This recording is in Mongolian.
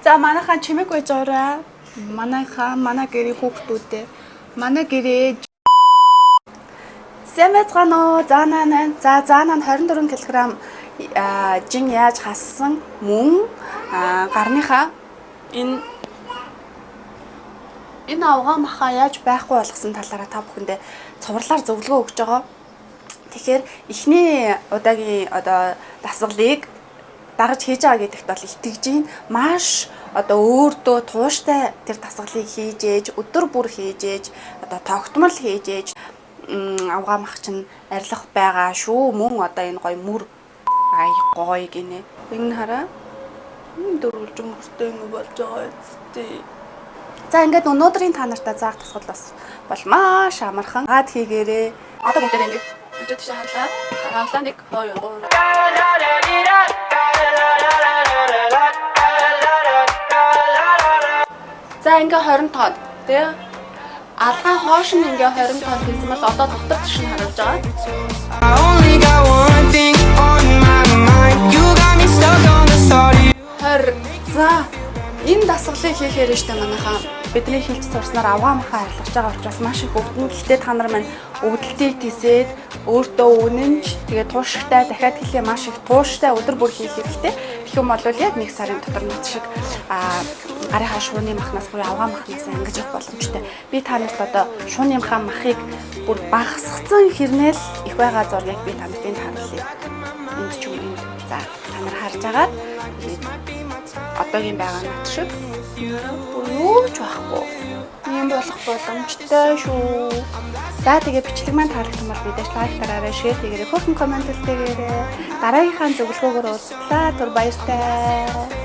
За, манайхаа чимээг байж байгаарай. Манайхаа, манай гэрийн хүүхдүүдээ. Манай гэрээ. Сайн байцгаана уу? За наа наа. За за наа 24 кг жин яаж хассан мөн гарныхаа энэ авгаа махаа яаж байхгүй болгосон талаараа та бүхэндээ цувралаар зөвлөгөө өгч байгаа. Тэгэхээр эхний удаагийн одоо дасгалыг дагаж хийж байгаа гэдэгт бол итгэж байна. Маш одоо өөртөө тууштай тэр дасгалыг хийж ээж, өдөр бүр хийж ээж, одоо тогтмол хийж ээж авгаа мах чинь арилах байгаа шүү. Мөн одоо энэ гой мөр ай гой гинэ. Энэ хараа. Дөрвөлжин мөртэй ингэ болж байгаа үстэй. За, ингээд өнөөдрийн та нартай заах дасгал бас бол маш амархан. Гад хийгээрээ. Одоо бүгдээр ингэ өдөө тийш харлаа. Харлаа, 1 2 3. За, ингээ 20 тонн тий. Алгаан хоош нь ингээ 20 тонн хийсэн бол одоо дотор тийш нь харуулж байгаа. I only got one thing on my mind. You got me stuck on the thought of you. 20. За, энэ дасгалыг хийхээр штэ манайхаа бидний хэлж сурснаар авгаа махаа арилгаж байгаа учраас маш их өвдөн. Гэхдээ та нар маань өвдөлтийг тисээд өөртөө үнэнч, тэгээ тууштай, дахиад хэлье, маш их тууштай өдөр бүр хийх хэрэгтэй. Тэгэх юм бол яг нэг сарын дотор над шиг гарынхаа шууны махнаас буюу авгаа махнаас ангиж явах боломжтой. Би та нарт одоо шууны махыг бүр багасгацсан хэрнээл их байгаа зургийг би та нарт энд харуулъя. Энд ч юм, энд. За, та нар харж агаад, тэгээд одоогийн байгаа над шиг бүр юу ч байхгүй. Ийм болох боломжтой шүү. За, тэгээ бичлэг маань таалагдсан бол мэдээж like дараарай, share хийгээрэй, хөөрхөн comment үлдээгээрэй. Дараагийнхаа зөвлөгөөгөөр уулзлаа. Түр баяртай.